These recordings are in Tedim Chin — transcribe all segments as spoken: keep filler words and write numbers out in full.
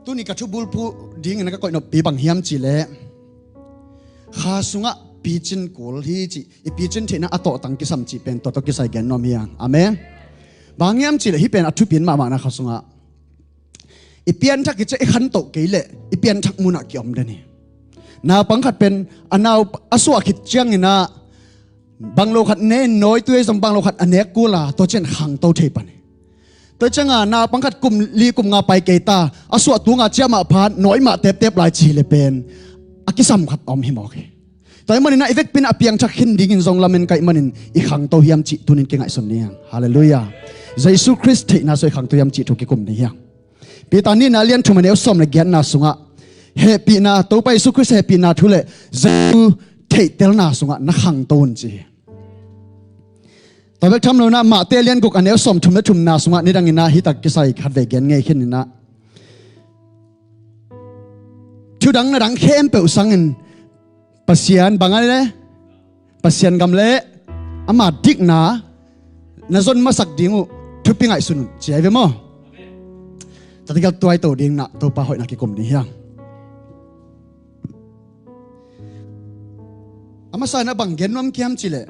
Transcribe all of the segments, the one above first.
Tuni ka thubulphuh dingin ka koih noppi bang hiam cihleh, kha sungah picin kul hi cih, i picin theihna a tawhtang kisam cih pen tua tawh kisai gen nuam hi hang. Amen. Bang hiam cihleh hih pen a thupi mahmahna, kha sungah i pianthak hi ciah i khantoh kei leh i pianthak munah kiom den hi. Naupang khat pen a nau a suah khit cianginah bang lo khat ne in, nawitui ahi zong bang lo khat a nek kul a, tua ciang khangto thei pan hi. Tua ciangah naupang khat kum li kum nga pai kei ta, a suah tung a ciah mah phat nawi mah teptep lai ci hileh pen a kisam khat a om hi mawk hi. Tua ahih maninah i vekpi-in a piangthak khin dingin zong lamen ka hih manin i khangto hiam cih tunin kingaihsun ni hang. Halleluiah. Jesu Khrist theihna sungah i khangto hiam cih thu kikum ni hang. Peter nihna lian thum a neu sawm le giatna sungah hehpihna, Topa Jesu Khrist hehpihna thu le Jesu theihtelna sungah na khangto un ci hi. Tua bek tham loinah Matthai lian guk a neu sawm thum le thumna sungah nidanginah hih tak kisai khatvei gen ngei khininah, thudang nadang khempeuh sangin Pasian bang a le Pasian gam le ama dikna na zon masak ding uh thupi ngaihsun un ci ahi ve maw? Tatigal tuaito dinginah Topa hoihna kikum ni hang. A masa-inah bang gen nuam kiam cihleh,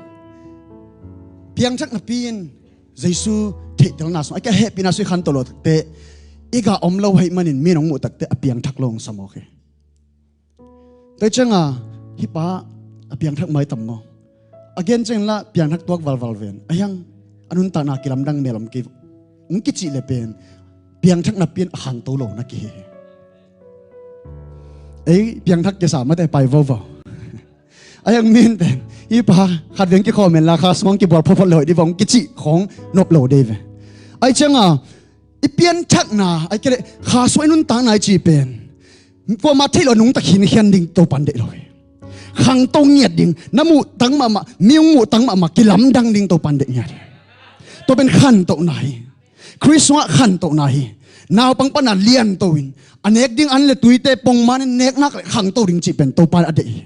piangthak napi-in Jesu theihtelna sung, a kia hehpihna sung i khanto lo takte i gah om lo ahih manin mi in hong muh takte a piangthak lo hong sa mawk hi. Tua ciangah hih pa a piangthak mai tam maw? A gen ciangin lah piangthak tuak valval ven a hiang, a nuntakna kilamdang mel om kei hong kicih le pen piangthak napi-in a khangto lo na kihi hi. Ei piangthak kisa mate pai vovo. A hiang min pen hih pa khat veng kikhawm en la, kha sung hong kibual photphot le hoih dih vong kicih khong nop lo dei ve. Ai ciangah i pianthakna ai kei le kha sung i nuntakna i cih pen kuamah theih lo nungta khinkhian ding Topan deih lo hi. Khangto ngiat ding, na muhtang mahmah, mi hong muhtang mahmah kilamdang ding Topan deih ngiat hi. Tua pen khantohna hi. Khrist sungah khantohna hi. Naupang pana lianto in a nek ding an le tuite pongman in nek nak le khangto ding cih pen Topa a deih hi.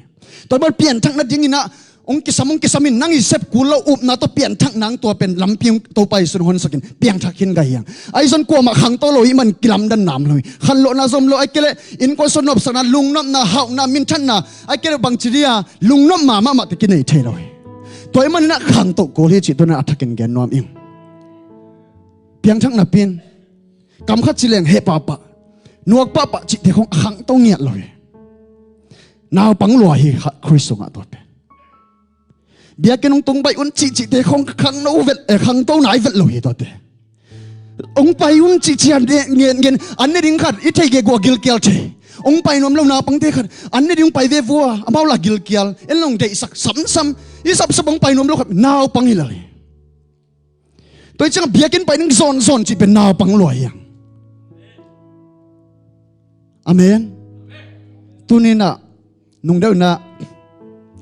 Tua pen pianthak nadinginah hong kisam hong kisam in nang i sep kul lo upna tawh pianthak nang tua pen lampi hong Topa Jesu in honsakin piangthak khin ka hi hang. Ahi zong kuamah khangto lo hih man kilamdan nam lo hi. Khanlawhna zom lo ai kei le innkuan sung nopsakna, lungnopna, hauhna, minthanna ai kei le bangci dia lungnop mahmah mahte kinei thei lo hi. Tua hih maninah khangto kul hi cih tuinah a thakin gen nuam ing. Piangthak napi-in kam khat ci leng heh pahpah, nuak pahpah cihte khong a khangto ngiat lo hi. Naupang lua hi kha Khrist sungah tuate. Biakinn hong tung baih un cihcihte khong khangno vet, eh, khangto nai vet lo hi tuate. Hong pai un cihcia ngen ngen an ne ding khat i thei gegu a gilkial thei. Hong pai nuam lo naupangte khat an ne ding hong pai ve vua amau la gilkial en long deihsak samsam i sapsap hong pai nuam lo khat naupang hi lo hi. Tua hi ciangah biakinn pai ding zawnzawn cih pen naupang lua hi hang. Amen. Tuninah nungdeuhnah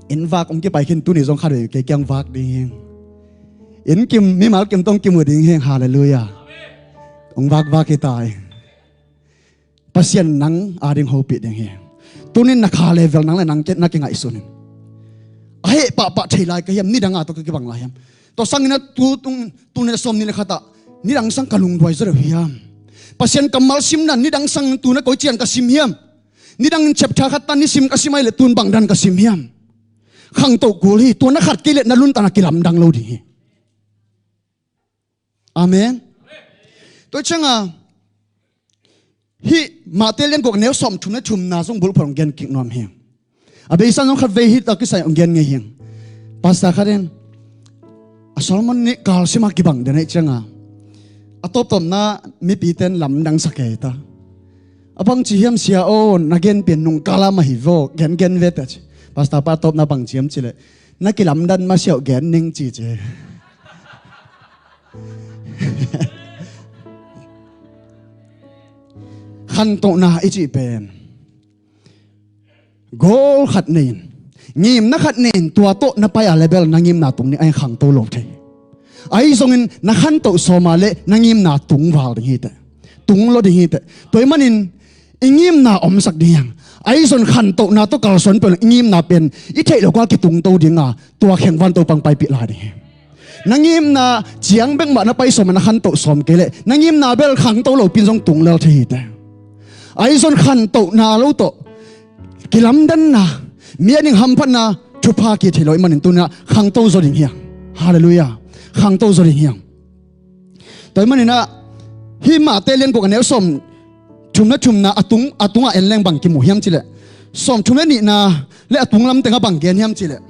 inn vak hong kipai khin tuni zong khat vei kei kiang vak ding hi. Inn kim mimal kim tawh hong kimu ding hi. Halleluiah. Hong vakvak hi ta hi. Pasian nang ading hopih ding hi. Tunin na kha level nang le nang na kingaihsun in a heh pahpah thei lai ka hiam, nidang a tawh ka kibang lai hiam? Tua sangin a tu tung tun le sawm ni le khatah nidang sang ka lungduai zaw deuh hiam? Pasian kammal simna nidang sang tun a koi cian ka sim hiam? Nidang in chapter khat ta nisim ka sim ai le tun bangdan ka sim hiam? Khangto kul hi. Tua na khat kei le na luntan a kilamdang lo ding hi. Amen. Tua cianga hih Matthai lian guk neu sawm thum le thumna zong bulphuh hong gen kik nuam hi. A beisa zong khat vei hih tak kisai hong gen ngei hi. Pastor khat in a sermon nih kalsima kibang den aih cianga a tawptawpna mipite in lamdang sa kei ta. A bangci hiam sia aw, na gen pian nungkala mah hi vaw, gen gen ve ta ci. Pastor pa a tawpna bangci hiam ci le na kilamdan masiah uh gen ning ci ci. Khantohna i cih pen goal khat nei in, ngimna khat nei in, tua tawh na pai a level na ngimna tung ni a khangto lo thei. Ahi zongin na khantoh sawma le na ngimna tung val ding hi teh, tung lo ding hi teh. Tua ih manin i ngimna omsak ding hiang. Ahi zong khantohna tawh kalsuan peuh i ngimna pen i theih loh kua kitungto dinga tua khengvan Topa hong paipih lai ding hi. Na ngimna ciang bek mah na pai sawm a na khantoh sawm kei leh na ngimna bel khangto lopi in zong tung lel thei hi teh. Ahi zong khantohna lo tawh kilamdanna, mi a ding hamphatna, thupha kithei lo ahih manin tuni-in ah khangto zaw ding hi hang. Halleluiah. Khangto zaw ding hi hang. Tua ahih manin ah hih Mate lian guk a neu sawmthum le thumna a tung, a tungah en leng bang kimu hiam cih leh, sawmthum le nihna le a tung lam tengah bang gen hiam cih leh,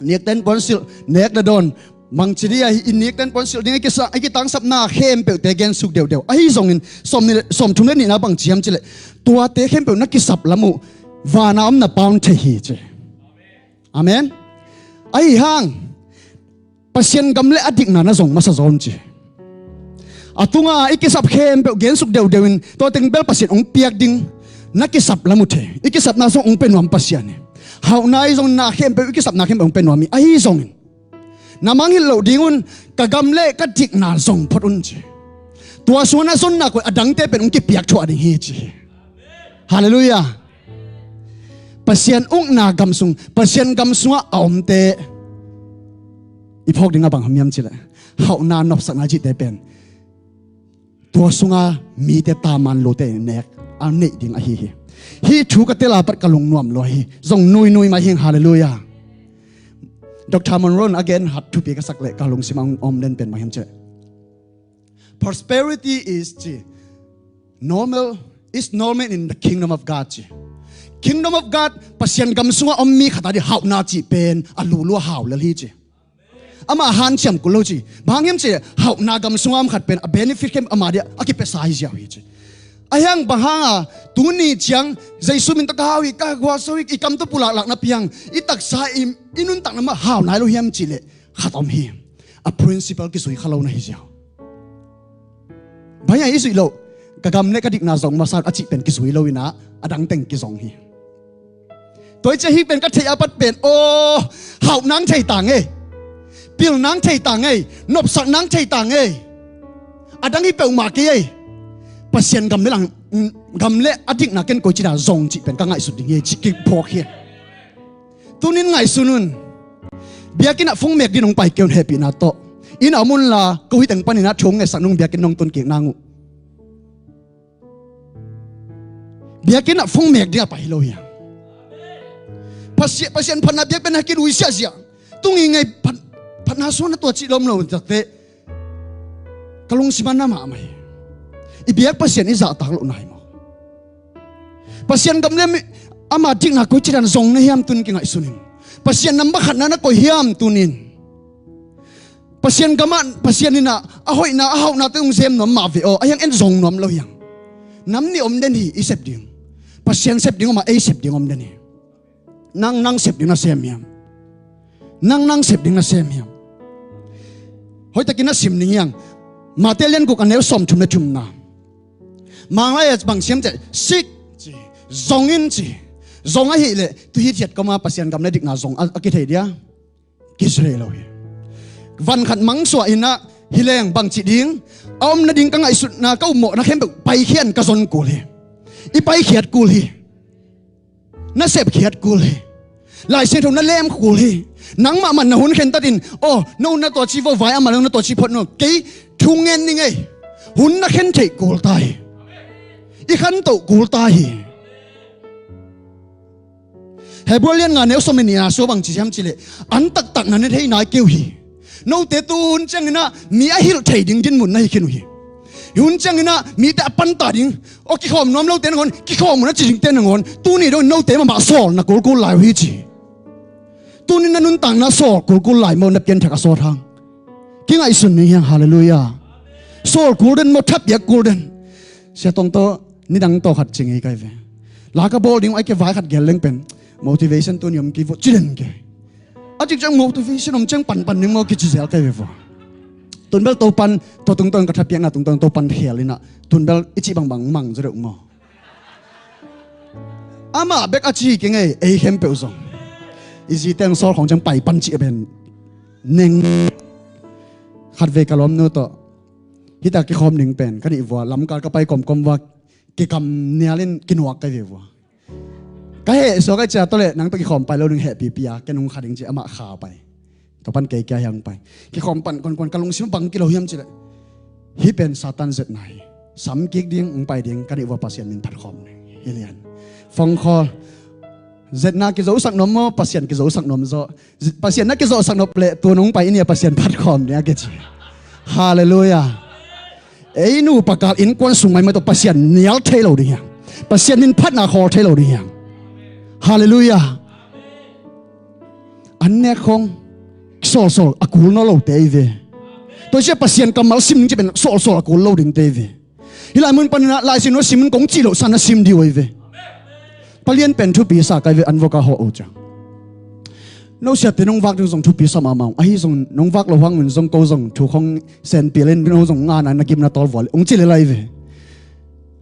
nikten puansilh, nek le dawn, bangci ding a, i nikten puansilh ding, i kisa, i kitangsapna khempeuhte gensuk deuhdeuh. Ahi zongin sawm nih le, sawmthum le nihna bangci hiam cih leh, tuate khempeuh na kisap lam uh vana om na Pa in thei hi ci. Amen. Ahi hang Pasian gam le a dikna na zong masa zaw un ci. A tunga i kisap khempeuh gensuk deuhdeuh in, tua teng bel Pasian hong piak ding, na kisap lam uh thei. I kisapna zong hong pia nuam Pasian hi. Hauhna ahi zong na khempeuh, i kisapna khempeuh hong pia nuam hi. Ahi zongin na mangngilh loh ding un, ka gam le ka dikna zong phot un ci. Tua sungah na zonna koih a dangte pen hong kipiak thuah ding hi ci hi. Halleluiah. Pasian ukna gam sung, Pasian gam sungah a omte i phawk dingah bang ham hiam cih leh, hauhna, nopsakna cihte pen tua sunga mite taman lote nek a neih ding ahi hi. Hih thu ka tel a pat ka lungnuam lua hi. Zong nuinui mah hi hang. Halleluiah. Doctor Munroe in a gen hat thupi ka sak leh ka lungsim a hong om den pen bang hiam cih leh, prosperity is ci, normal, is normal in the kingdom of God ci. Kingdom of God, Pasian gam sungah om mi khat a ding hauhna cih pen a lulua hau lel hi ci. Amah hanciam kul lo ci. Bang hang hiam cih leh, hauhna gam sungah om khat pen a benefit khempeuh ama ding a kipiasa hi ziau hi ci. Ahi hang bang hanga tuni ciang Jesu min tawh ka hau hi, ka gualzo hi, i kam tawh pulaklak na piang, i taksa, i, i nuntakna mah hau nai lo hiam cih leh, khat om hi. A principle kizui kha lo na hi ziau. Bang hang i zuih loh, ka gam le ka dikna zong masa a cih pen kizui lo in ah, a dang teng kizong hi. Tua hi ciang hih pen ka theih a pat pen, aw, hauh nang thei tang ei, pil nang thei tang ei, nopsak nang thei tang ei. A dang hi peuhmah kei ei. Pasian gam le lang, gam le a dikna ken koici dan zong cih pen ka ngaihsut ding hi ei, cih kiphawk hi. Tunin ngaihsun un. Biakinn ah phone mek ding hong pai kei un, hehpihna tawh. Inn ah om unla, ko hih teng panin ah thu hong ngetsak nung, biakinn nong tun kik nang uh. Biakinn ah phone mek ding a pai hi lo hi hang. Pasian, Pasian phatna biakinn ah kilui siahsiah. Tung i ngei phat, phatna suan a tua cih lawm lo takte. Ka lungsim ah na mahmah hi. I biak Pasian i zahtak lohna hi maw? Pasian gam le ama dikna koici dan zong na hiam tun kingaihsun in. Pasian number khatna na koih hiam tunin. Pasian gam ah, Pasian in ah, a hoihna, a hauhnate hong sem nuam mah ve aw. Ahi hang en zong nuam lo hi hang. Nam nih om den hi, i sep ding. Pasian sep ding om a, ei sep ding om den hi. Nang, nang sep ding na sem hiam? Nang, nang sep ding na sem hiam? Hoihtakin na sim ning hi hang. Mate lian guk a neu sawmthum le thumna. Manglai ah bang ci hiam cih leh, seek ci, zong in ci. Zong ahih leh, tu hithiat koma Pasian gam le dikna zong a, a kithei dia? Kithei lo hi. Van khat mangsuah in ah, hi leng bang ci ding, a om nading ka ngaihsutna, ka upmawhna khempeuh paikhia in ka zon kul hi. I paikhiat kul hi. Na sepkhiat kul hi. Lai Siangtho na lem kul hi. Nangmah man na hun khentat in, aw, no na tua ci vo vai, amah le no na tua ci phot no. Kei thu ngen ning ei. Hun na khen theih kul ta hi. I khantoh kul ta hi. Hebru lian nga neu sawm le nihna sua bang ci hiam cih leh, an taktak na ne thei nai kei uh hi. Note tu hun ciangin ah mi a hilh thei ding dinmun na hi khin uh hi. Hun ciangin ah mite a panta ding, aw, kikhawm nuam lote nangawn, kikhawm uh na ci dingte nangawn, tuni dong note mahmah sawl na kulkul lai uh hi ci. Tuni na nuntakna sawl kulkul lai maw, na pianthak a sawt hang? Kingaihsun ning hi hang, halleluiah. Sawl kul den maw, thapiak kul den? Sia Tong tawh nidang tawh khat ci ngei kai ve. La ka bawl ding uh, ai kei vai khat gel leng pen, motivation tuni om kei vo ci den kei. A cikciang motivation om ciang panpan ding maw kici zel kai ve vo. Tun bel Topan, tua tungtawn ka thapiakna tungtawn Topan khel in ah, tun bel i cih bangbang mang zaw deuh maw. Amah bek a ci hi kei ngei, ei khempeuh zong. I zite ang sawl khawng ciang pai pan cih a pen neng. Khatvei ka lawmnu tawh hita kikhawm ding pen ka nih vua, lamkal ka pai kawmkawm vua, kikam nialin kinuak kai ve vua. Ka heh suak ai cia tawh leh nang tawh kikhawm pai lo ding hehpipi a, ken hong kha ding ci, amah kha pai. Tua pan kei kia hiang pai. Kikhawm pan kuankuan ka lungsim bang kilo hiam cih leh, hih pen Satan zetna hi. Sam kik ding, hong pai ding ka nih vua, Pasian min phat khawm ni. Hi lian. Phone call. Zetna kizosak nuam maw, Pasian kizosak nuam zaw? Pasian na kizosak nop leh tu nong pai in ia Pasian phat khawm ni a kici. Halleluiah. Ei nupa kal innkuan sung maimai tawh Pasian nial thei lo ding hiam? Pasian min phatna khawl thei lo ding hiam? Halleluiah. An nek khong sawlsawl a kul nawn lote ei ve. Tua sia Pasian kammal sim ding ci pen sawlsawl a kul lo dingte ei ve. Hih lai mun panin ah Lai Siangtho sim un kong cih loh san a sim dih uh ei ve. Palian pen thupi sa kai ve, an vok a hawh uh ciang. No siate nong vak ding zong thupi sa mahmah ung. Ahi zong nong vak loh hang un zong ko zong thu khong senpial in no zong ngana na gimna tawl vual ung ci le lai ve.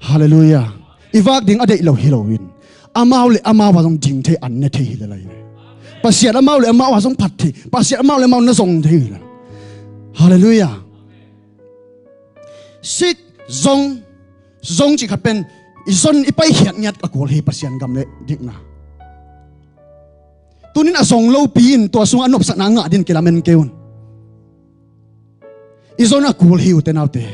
Halleluiah. I vak ding a deih lo hi loin amau le amau a zong ding thei, an ne thei hi le lai ve. Pasian amau le amau a zong phat thei, Pasian amau le amau na zong thei hi le. Halleluiah. Sik zong, zong cih khat pen i zon i paikhiat ngiat a kul hi Pasian gam le dikna. Tunin a zong lopi in tua sungah a nopsakna a ngah din kilamen kei un. I zon a kul hi ute naute.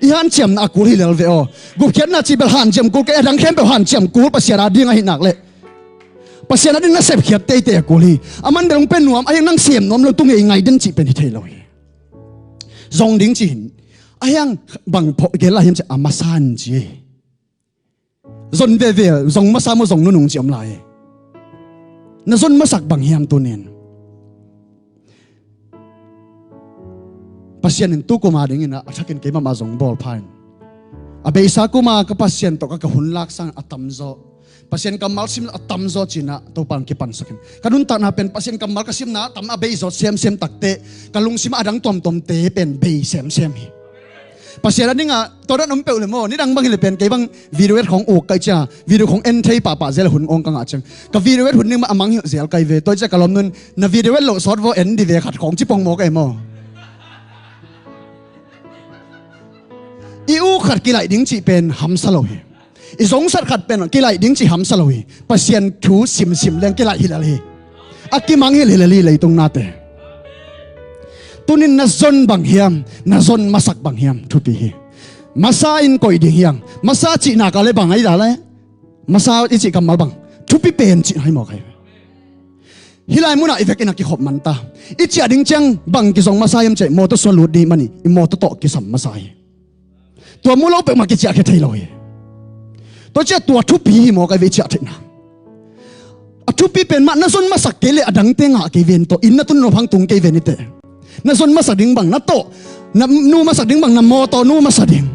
I hanciamna a kul hi lel ve aw. Gupkhiatna cih bel hanciam kul kei, a dang khempeuh hanciam kul Pasian a ding ahi nak leh Pasian a ding na sepkhiat teitei a kul hi. A man bel hong pe nuam, a hiang nang sem nuam lo tu ngei ngai den cih pen hi thei lo hi. Zong ding ci hin a hiang bang phawh gel lai hiam ci a masa in ci. Zon veve, zong masa maw zong nunung ci om lai. Na zon masak bang hiam tunin? Pasian in tu kuma dingin a thakin keimah mah zong bawl pha in a beisa kuma ka Pasian tawh ka ka hun lak sang a tamzaw. Pasian kammal sim a tamzaw cinah Topa in kipansakin ka nuntakna pen Pasian kammal ka simna a tam a bei zawt semsem takte ka lungsim a dang tuamtuamte pen bei semsem hi. Pasian a dingah tua dan om peuh le maw, nidang bang hi le pen kei bang video et khong uk kai cia, video khong en thei pahpah zel hun ong ka ngah ciang ka video et hun ding mah a mang hilh zel kai ve. Tua cia ka lom nun na video et loh sawt vaw en di ve khat khong ci pong maw kai maw. I uk khat kilaih ding cih pen hamsa lo hi. I zongsat khat pen kilaih ding cih hamsa lo hi. Pasian thu simsim leng kilaih hilel hi. A kimang hilhilel hi leitung nate. Tunin na zon bang hiam, na zon masak bang hiam thupi hi. Masa in koih ding hiang, masa cihna ka le bang ahi ta le masa i cih kammal bang thupi pen cih hai mawk hai. Hih lai munah i vekin a kikhop manta i ciah ding ciang bang kizong masa hiam ciah i mawtaw sung a lut dih mani i mawtaw tawh kisam masa hi. Tua mu lo peuhmah kiciahkhia thei lo hi. Tua ciah tua thupi hi mawk ai ve i ciah theihna. A thupi pen mah na zon masak kei le a dangte ngah kei ven tawh inn na tun nop hang tung kei ven i teh. Na zon masak ding bang na tawh, na nu masak ding bang na mawtaw nu masak ding,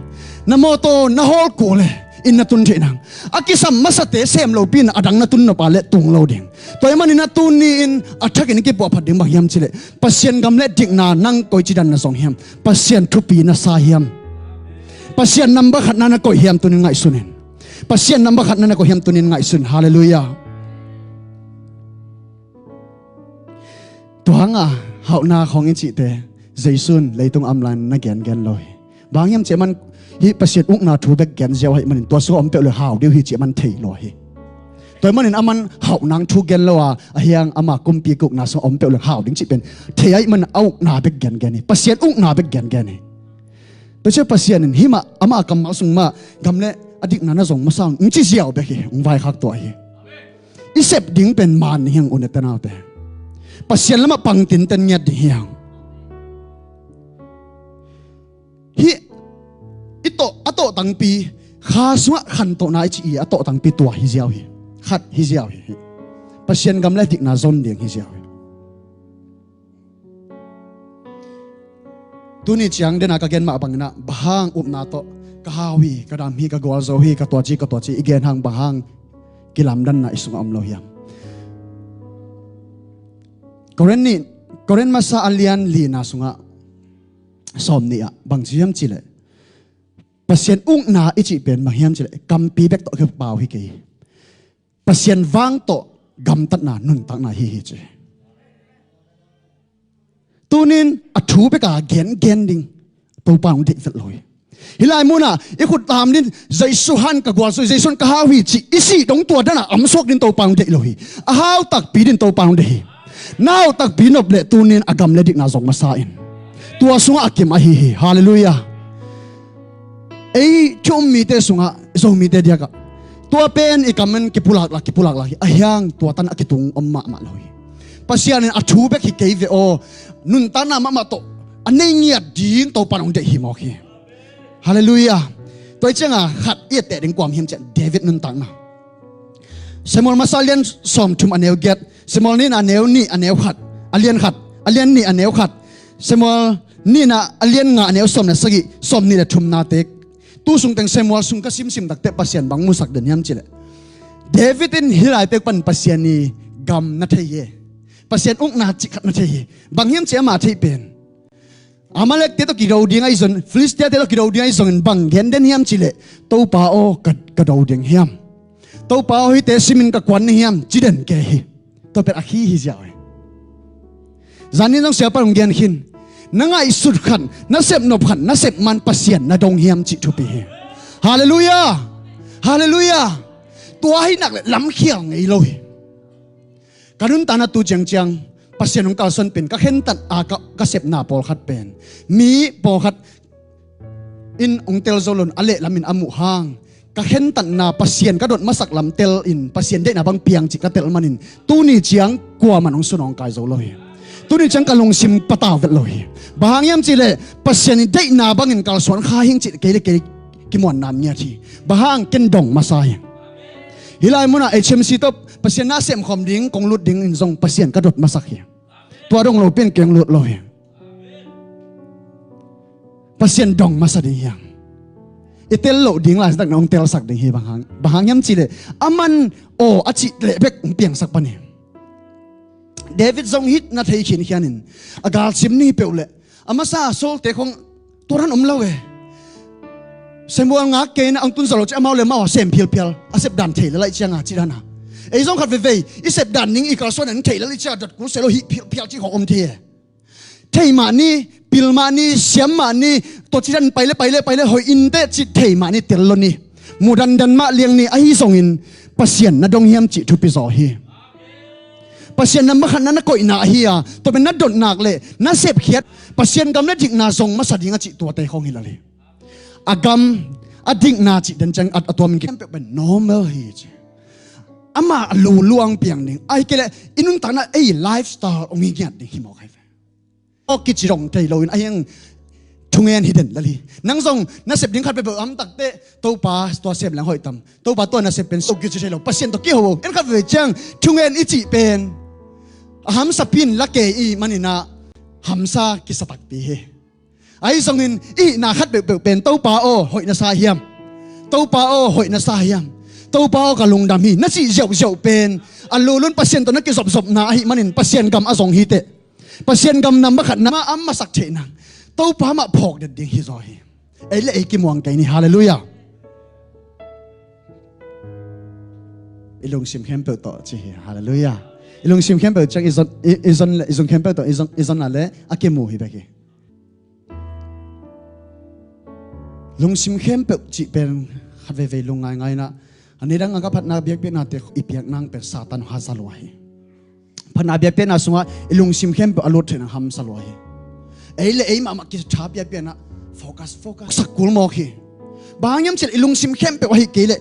na mawtaw na hawl kul le inn na tun theih nang. A kisam masate sem lopi in a dang na tun nop a le tung lo ding. Tua i manin a tuni in a thakin i kipuahphat ding bang hiam cileh Pasian gam le dikna nang koici dan na zong hiam? Pasian thupi na sa hiam? Pasian namba khatna na koih hiam tunin ngaihsun in. Pasian namba khatna na koih hiam tunin ngaihsun. Halleluiah. Tua hanga hauhna khawng i cihte Jesu in leitung amlan na gengen lo hi. Bang hiam ciah man hih Pasian ukna thu bek gen ziau ahih manin tua sungah om peuh le hau deuh hi ciah man thei lo hi. Tua ahih manin aman hauh nang thu gen lo a, a hiang ama kumpi ukna sungah om peuh le hau ding cih pen thei ahih manin a ukna bek gengen hi. Pasian ukna bek gengen hi. Tua ciah Pasian in hih mah ama kammal sung mah gam le a dikna na zong masa ung ci ziau bek hi. Ung vaikhak tuah hi. I sep ding pen man ni hiang u ne tanaute. Pasian lamah pang tinten ngiat ding hiang. Hih i tawh a tawh tangpi kha sungah khantohna i ci i a tawh tangpi tua hi ziau hi. Khat hi ziau hi. Pasian gam le dikna zon ding hi ziau hi. Tuni ciang dena ka gen mah banginah bang hang upna tawh ka hau hi, ka dam hi, ka gualzo hi, ka tuaci ka tuaci i gen hang bang hang kilamdanna i sungah om lo hiam? Korin nih, Korin masa a lian lina sungah sawm nih ah bang ci hiam cileh Pasian ukna i cih pen bang hiam cileh kampi bek tawh kipau hi kei. Pasian vang tawh gamtatna nuntakna hi hi ci. Tunin a thu beka gengen ding Topa hong deih vet lo hi. Hih lai munah i khut tam din Jesu han ka gualzo, Jesu han ka hau hi ci i sih dong tua dana amsuak din Topa hong deih lo hi. A hau takpi din Topa hong deih hi. Na hau takpi nop le tunin a gam le dikna zong masa in. Tua sungah a kim ahi hi. Halleluiah. Ei thu um mite sungah, Zomite diakah, tua pen i kam in kipulaklak, kipulaklak hi. A hiang tua tan a kitung om mahmah lo hi. Pasian in a thu bek hi kei ve aw, nuntakna mahmah tawh a nei ngiat ding Topa in hong deih hi mawk hi. Halleluiah. Tua hi cianga khat i etteh ding kuam hiam ciah, David nuntakna. Samuel masa a lian sawmthum a neu giat, Samuel nihna a neu nih a neu khat, a lian khat, a lian nih a neu khat, Samuel nihna a lian nga a neu sawm le sagih, sawm nih le thumna tek. Tu sungteng Samuel sung ka simsim takte Pasian bang musak den hiam cileh, David in hih lai pek pan Pasian i gam na thei hi. Pasian ukna cih khat na thei hi. Bang hiam cih ama theih pen, Amalekte tawh kido ding ahi zong, Filistiate tawh kido ding ahi zongin bang gen den hiam cileh, Topa aw, ka, ka do ding hiam? Topa aw, hihte simin ka kuan ni hiam? Ci den kei hi. Tua pen a khi hi ziau hi. Zanin zong siapa hong gen khin, na ngaihsut khat, na sep nop khat, na sep man Pasian na dong hiam cih thupi hi. Halleluiah. Halleluiah. Tua hi nak le lamkhial ngei lo hi. Ka nuntakna tu ciangciang Pasian hong kalsuan pen ka khentat a ka, ka sepna pawlkhat pen mi pawlkhat in hong tel zo loin a lehlamin a muh hang, ka khentatna Pasian ka dot masak lam tel in Pasian deihna bang piang cih ka tel manin tuni ciang kuaman hong sun hong kai zo lo hi. Tuni ciang ka lungsim patau vet lo hi. Bang hang hiam cihleh Pasian i deihna bangin kalsuan kha hing cih kei le kei kimuan nam ngiat hi. Bang hang ken dong masa hi. Hih lai munah H M C tawh Pasian na semkhawm ding kong lut dingin zong Pasian ka dot masak hi. Tua dong lo pen keng lut lo hi. Pasian dong masa ding hiam? I tel loh ding lai takna hong telsak ding hi. Bang hang, bang hang hiam cihleh a man aw a cih leh bek hong piangsak pan hi. David zong hih na thei khinkhianin a galsim ni peuh le a masa Saulte khong tua dan om lo e. Samuel ngak kei na ang tun zo lo ci amau le mau a sem philphial a sep dan thei le laih cianga ci dana. Ei zong khat veivei i sep dan ning i kalsuan an thei le laih cia dot kul se lo hih philphial ci khong om thei e. Thei mah ni, pil mah ni, siam mah ni, tua ci dan pai le pai le pai le hoih in teh ci thei mah ni tel lo ni. Mudandan mah liang ni ahi zongin Pasian na dong hiam cih thupi zaw hi. Pasian na makhatna na koihna ahi a, tua pen na dotnak le na sepkhiat Pasian gam le dikna zong masa ding a cih tuate khong hi lal hi. A gam a dikna cih den ciang a, a tuamin kikhempeuh pen normal hi ci. Amah a luluang piang ding ahi kei le i nuntakna ei lifestyle hong hi ngiat ding hi mawk ahi ve. Aw kici dong thei loin a hiang thungen hi den lal hi. Nang zong na sep ding khat peuhpeuh a om takteh Topa tua sem leng hoih tam, Topa tua na sep pen so kici thei lo, Pasian tawh kiho en khat veve ciang thungen i cih pen a hamsa pin la kei i maninah hamsa kisa takpi hi. Ahi zongin i hihna khat peuhpeuh pen Topa aw hoih na sa hiam? Topa aw hoih na sa hiam? Topa aw ka lungdam hi na cih ziauziau pen a lulun Pasian tawh na kizopzopna ahi manin Pasian gam a zong hi teh. Pasian gam na makhatna mah a masak theihna Topa mah phawk det ding hi zaw hi. Ei le ei kimuang kei ni. Halleluiah. I lungsim khempeuh tawh ci hi. Halleluiah. I lungsim khempeuh ciang i zon, i, i zon le i zung khempeuh tawh i zon, i zon a le a kimu hi bek hi. Lungsim khempeuh cih pen khat veivei lung ngaingai inah a nidang a ka phatna biakpiaknate i piak nang pen Satan haza lua hi. Phatna biakpiakna sungah i lungsim khempeuh a lut theihna hamsa lua hi. Ei le ei mahmah kitha piakpiakna focus focus sak kul mawk hi. Bang hang hiam cih leh i lungsim khempeuh ahi kei leh,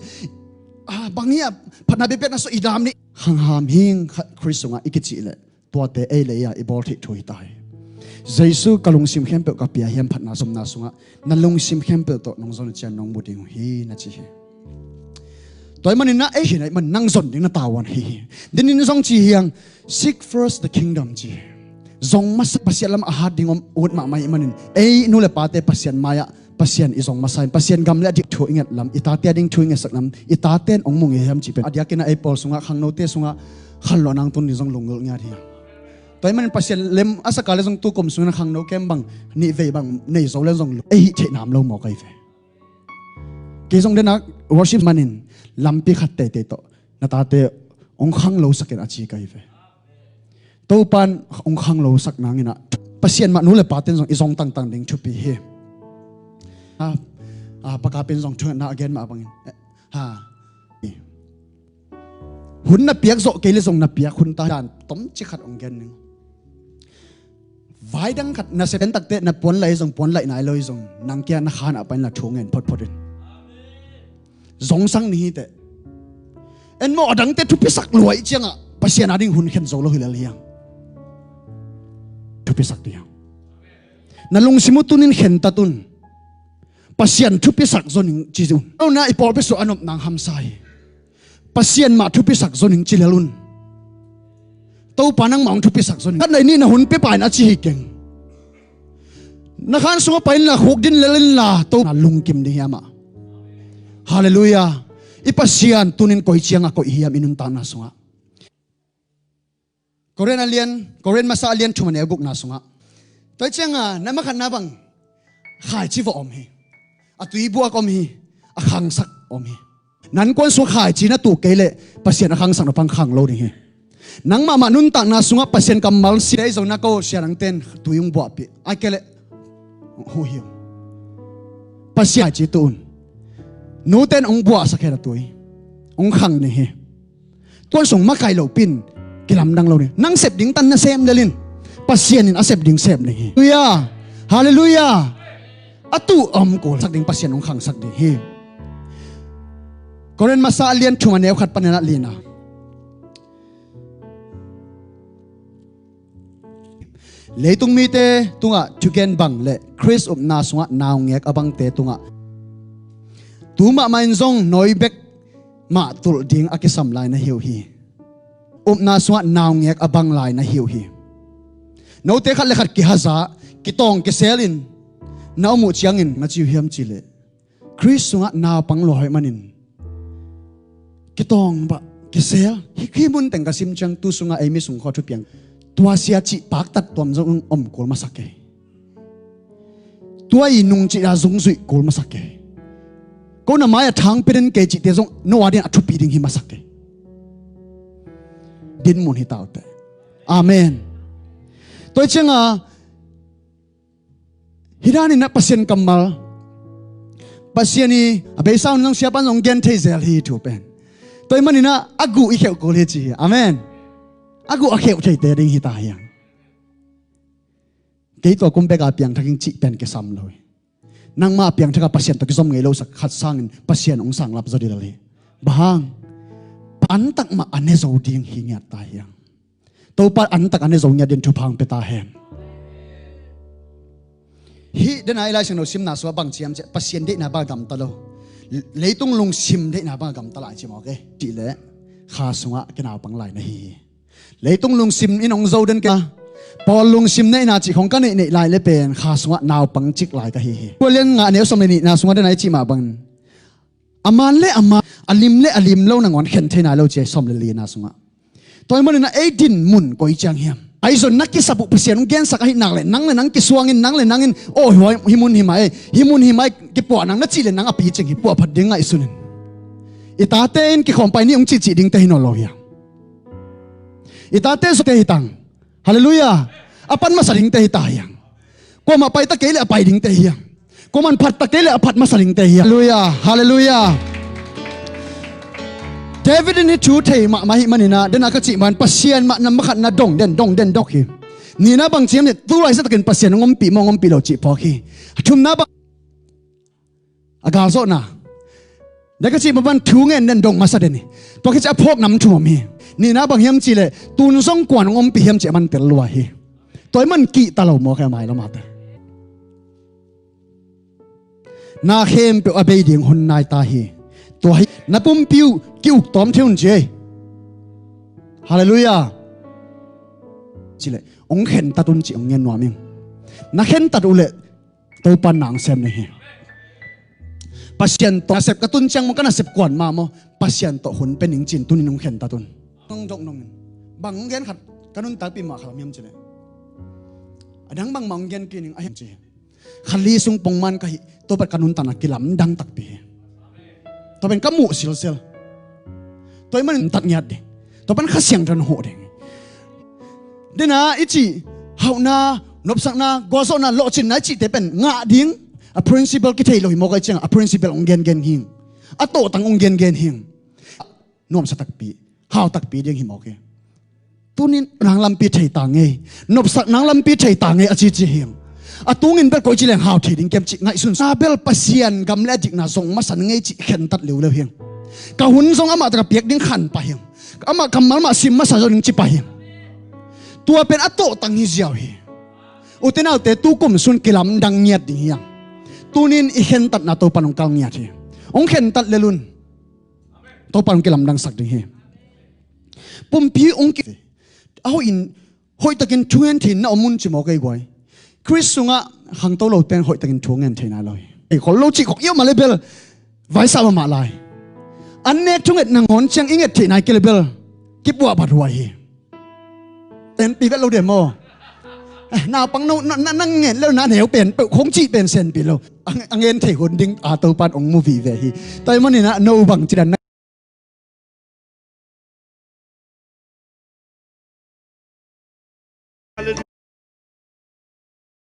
ah, bang hi a phatna biakpiakna sungah i dam ni khangham hing khat Khrist sungah i kicih leh tuate ei le ei a i bawl theih thu hi ta hi. Jesu ka lungsim khempeuh ka pia hiam phatna zomna sungah na lungsim khempeuh tawh nong zon cian nong mu ding uh hi na ci hi. Tua ahih manin na ei hi na ahih man nang zon ding na tavuan hi hi. Dinin zong ci hiang, seek first the kingdom ci hi. Zong masa Pasian lam a hat ding om ut mahmah ahih manin ei nu le pate Pasian mai-ah Pasian i zong masa in Pasian gam le a dik thu i nget lam, i tate a ding thu i ngetsak lam, i tate in hong mu ngei hiam cih pen a diakin a ei pawl sungah khangnote sungah khanlawh nang tun ding zong lunggulh ngiat hi. Tua ahih manin Pasian lem a saka le zong tukum sungin a khangno kem bang nih vei bang nei zo le zong ei hih theih nam lo mawk ahi ve. Kei zong denak worship manin lampi khat teitei tawh na tate hong khanglo sakin a ci ka hi ve. Topan hong khanglo sak nanginah Pasian mah nu le paten zong i zong tangtang ding thupi hi. A, a, pakapin zong thungetna a gen mah bangin, eh, ha. Hun na piak zawh kei le zong na piak hun ta dan tomci khat hong gen ning. Vai dang khat na sep en takte na puan laih zong puan laih nai lo zong nang kia na khan a pain la thu ngen photphot in. Zongsang ni hi teh. En maw, a dangte thupisak luai ciangah Pasian a ding hun khen zo lo hi lel hiang. Thupisak ding hiang. Na lungsim uh tunin khentat un. Pasian thupisak zo ning ci un. Lo na i pawlpi sua a nop nang hamsa hi. Pasian mah thupisak zo ning ci lel un. Topa nangmah hong thupisak zo ning. Khat na i nih na hun pia pain a ci hi keng. Na khan sungah pai inla, khuk din lel inla, Topa lungkim ding hiam ah. Halleluiah. I Pasian tunin koi ciangah koih hiam i nuntakna sungah. Korin a lian, Korin masa a lian thum a neu gukna sungah. Tua ciangah na makhatna bang khaici vawh om hi. A tuibuak om hi. A khangsak om hi. Nan kuan sung khaici na tuh kei leh Pasian a khangsak na pang khang lo ding hi. Nangmah mah nuntakna sungah Pasian kammal si dei zong na ko sianangten tui hong buahpih. Ai kei leh hu hi. Pasian khaici tuh un. Nuten hong buahsak hen a tui. Hong khang ding hi. Tuan sung makai lo pin kilamdang lo ding. Nang sep ding tan na sem lel in. Pasian in a sep ding sep ding hi. Halleluiah. Halleluiah. A tuh a om kulsak ding Pasian hong khangsak ding hi. Korin masa a lian thum a neu khat panin a lina. Leitung mite tungah thugen bang le Khrist upna sungah naungek a bangte tungah tu mahmah in zong nawi bek mah tulh ding a kisam lai na hi uh hi. Upna sungah naungek a bang lai na hi uh hi. Note khat le khat kihaza, kitawng kisel in na om uh ciangin na ci uh hiam cih leh Khrist sungah naupang lua hoih manin kitawng bah kisel. Hih, hih mun teng ka sim ciang tu sungah ei mi sung khua thupiang tua sia cih paktat tuam zong om kul masak kei. Tua i nung cih a zungzuih kul masak kei. Ko na mai-ah thang pia den kei cihte zong no a din a thupi ding hi masak kei. Din mun hi taute. Amen. Tua ciangah hih danin ah Pasian kammal, Pasian i a beisa un zong siapan zong gen thei zel hi thu pen. Tua i manin ah a guh i kheuh kul hi ci hi. Amen. A guh a kheuh theite ding hi ta hiang. Kei tua kum beka piangthak ing cih pen kisam lo hi. Nangmah piangthak a Pasian tawh kizom ngei lo sak khat sangin Pasian hong sanglap zaw ding lo hi. Bang hang? Antak mah a ne zo ding hi ngiat ta hiang. Topa antak a ne zo ngiat din thupha hong pia ta hen. Hih dena i Lai Siangtho simna sua bang ciam ciah Pasian deihna bang a gamta lo. Leitung lungsim deihna bang a gamta lai ci mawk e. Cih leh kha sungah kinaupang lai na hi hi. Leitung lungsim in hong zo den kei a, pawl lungsim neihna cih khong ka neih neih lai le pen kha sungah naupang cik lai ka hi hi. Tua lian ngah neu sawm le nihna sungah dena i cih mah bangin a man le a man, a lim le a lim lo nangawn khen thei nai lo ci a, sawm le lina sungah. Tua i manin ah ei din mun koi ciang hiam? Ahi zong na kisap uh Pasian hong gensak ahih nak leh nang le nang kisuangin nang le nangin aw hih mun hi mah ei, hih mun hi mah ei kipuah nang na cih le nang a picing hi, puahphat ding ngaihsun in. I tate in kikhawm pai ni hong cihcih dingte hi nawn lo hiam? I tate zawte hi tang. Halleluiah. A pan masa dingte hi ta hiang. Kuamah pai ta kei le a pai dingte hiang. Kuamah phat ta kei le a phat masa dingte hiang. Halleluiah. Halleluiah. David in hih thu thei mahmah ahih manin ah dena ka cih man Pasian mah na makhatna dong den dong den dok hi. Nihna bang ciam le tu laisaktakin Pasian hong ompih maw hong ompih lo cih phawk hi. Thumna bang a galzawhna. Dei ka cih maban thu ngen den dong masa den hi. Tua khit ciah a phawk nam thum om hi. Nihna bang hiam cih leh tun zong kuan hong ompih hiam cih a man tel lua hi. Tua i man kihta lo maw khe a mai lamate. Na khempeuh a bei ding hun nai ta hi. Tua hi na pumpi uh ki-uk tawm thei un ci ei. Halleluiah. Cih leh hong khentat un cih hong ngen nuam ing. Na khentat uh leh Topa nang sem ning hi. Pasian tawh nasep ka tun ciang maw ka nasep kuan mah maw Pasian tawh hun pe ning cin tunin hong khentat un. Nong dok nongin bang hong gen khat ka nuntakpih mah khalam hiam cih leh a dang bangmah hong gen kei ning a hiam ci hi. Kha li sung pongman ka hih tua pat ka nuntakna kilamdang takpi hi. Tua pen ka muh silsel. Tua i manin tat ngiat ding. Tua pan Kha Siangtho na huh ding. Dena i cih hauhna, nopsakna, gualzawhna, lawhcinna i cihte pen ngah ding a principle kithei lo hi mawk a, i ciangah a principle hong gengen hing. A tawhtang hong gengen hing. Nuamsa takpi, hau takpi ding hi mawk hi. Tunin nang lampi thei ta ngei, nopsak nang lampi thei ta ngei a cici hing. A tungin bel koici leng hau thei ding kem cih ngaihsun. A bel Pasian gam le a dikna zong masa na ngei cih khentat leuleu hi. Ka hun zong amah tawh ka piak ding khan pah hi. Amah kammal mah sim masa zaw ding ci pah hi. Tua pen a tawhtang hi ziau hi. Ute naute, tu kum sung kilamdang ngiat ding hi hang. Tunin i khentatna Topan hong kal ngiat hi. Hong khentat lel un. Topan hong kilamdangsak ding hi. Pumpi hong ki, a hoih in, hoihtakin thungen thei na om un ci maw kei guai. Khrist sungah khangto lo pen hoihtakin thungen thei nai lo hi. Ei khol lo cih khok iau mah le bel vaisa mahmah lai. An nek thunget nangawn ciang i nget thei nai kei le bel kipuah bat huai hi. Tenpi vet lo de maw? Eh, naupang no, na, na, nang ngen lo na neu pen peuh khong cih pen senpi lo. A, a ngen thei hun ding a Topan hong mu vive hi. Tua ahih manin ah no bang ci dan